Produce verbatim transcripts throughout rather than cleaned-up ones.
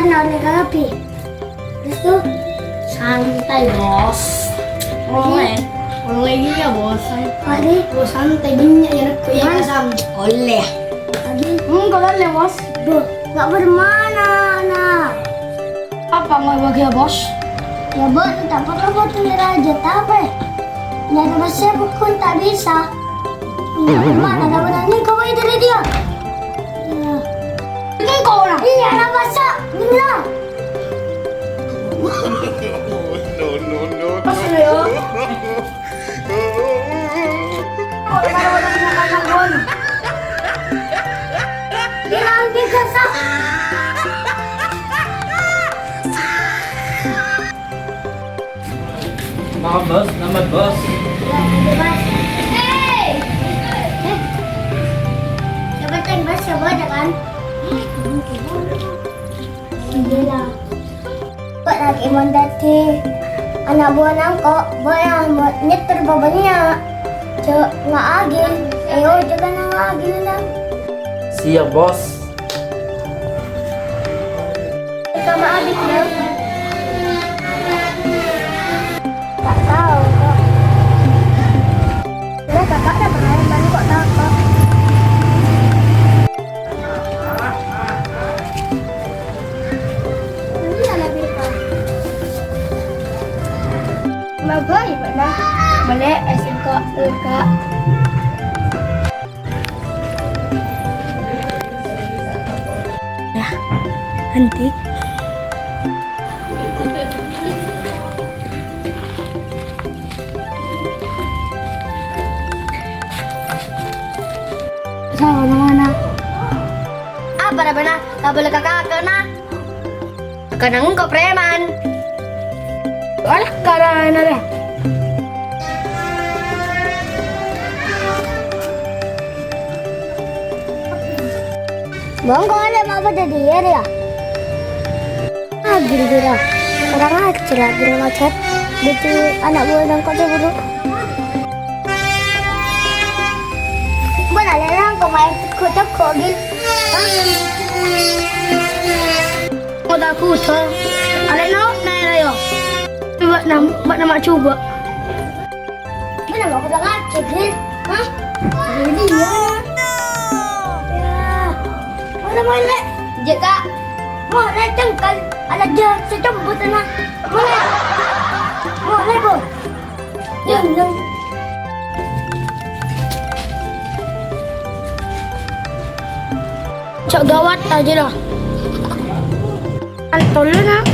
Ana olle kabbhi. Terus tuh. Santai, Bos. Olle. Olle iya, Bos. Santai. Bos, santai, dinnya ya, nekko ya, Bos. Kasam. Olle. Lagi. Enggak olle, Bos. Duh, nggak bermana, anak. Apa nggak bahagia, Bos? Ya, Bos, tak perlu buat raja, tapi nyari bos saya pun tak bisa. Mana ada orang ini kau itu dia? Ya. Ini kau lah. Iya, ada masa. Gila. No, no, no, no. Pas ya. Maaf, Bos, lambat, Bos. Hei! Eh, siapa yang, Bos? Siapa ada, kan? Iya lah. Kok lagi mon daddi ana' buwâna engko', bâ'na mon nyetter bâbâna. Jhâ' nga'aghi, ayo jhâ' kana nga'aghi, Nang. Siap, Bos. Ka ma' abit, Nang? Tak tahu, kok. Lah, kakak dah pernah main kok, tak, kok. Mabâi bâ'na? Boleh, es kok, Kak. Ya, nanti. Sawana, mana? Apa rabana? Kabel kakak kena. Kadang engko' preman. Alah, karana lah. Bang, kok ada apa jadi ya, ya? Ah, gila-gila. Kurang ajar, gila macet. Gitu, anak buah bangkok cemburu. Bala lelang kok main teko-teko, Gil. Kok tak kuda? Ada no, naik ayo. Coba nam, buat nama coba. Mana mau kurang ajar, Gil? Hah? Ini dia. Ya. Mana main, Lek? Jeka. Mau naik cengkal. Ada jahat secembut, anak. Mau naik. Mau naik, Bu. Ya. Cok gawat aja lah. Antol lah, nak.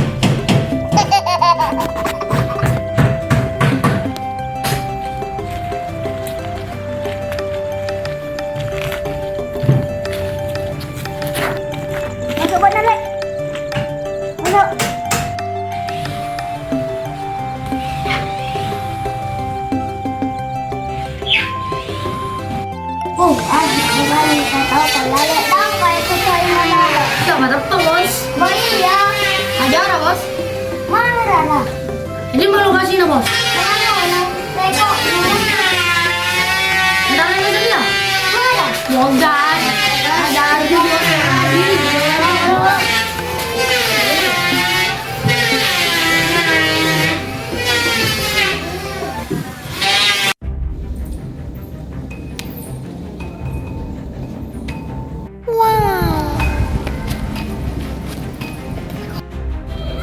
Masuk mana, Lek? Masuk. Oh, ah, bukan, saya tahu kalau lihat tahu kayak itu saya mana. Coba tuh, Bos. Oh iya. Aja orang, Bos. Mana Rara? Ini mau lokasinya, Bos. Mana, mana? Teko. Entar ini saja. Mana? Moga. Ada arti, Bos. Wah.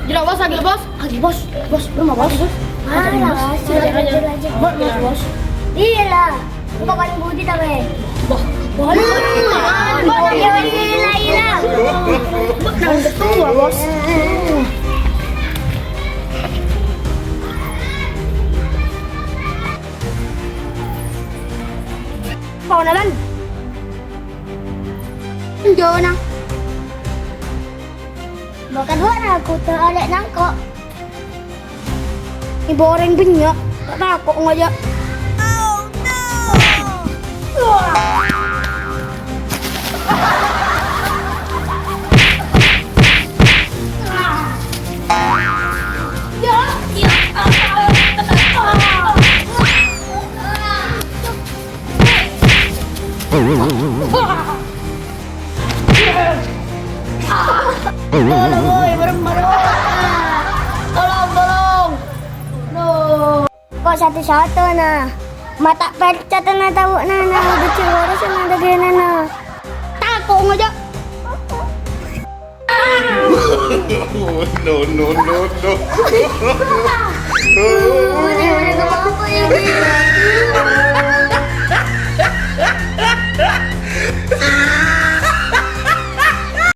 Gila, Bos, lagi, Bos. Lagi, Bos. Bos, rumah, Bos. Bos. Mana, Bos? Bos, Bos, Bos. Iya lah. Engko' paling budi ta, weh? Wah, wah, wah, wah, wah, wah, wah, wah. Bos, nang ketua, Bos. Ponalan. Jona. Bukan wara aku tak ada nangko. Ini goreng banyak, tak takut ngajak. Satu-satu na. Mata percata na tahu na na udah cengoro sama ada gena na. Tako ngojo. No, no, no, no. Mana mana ke apa ya?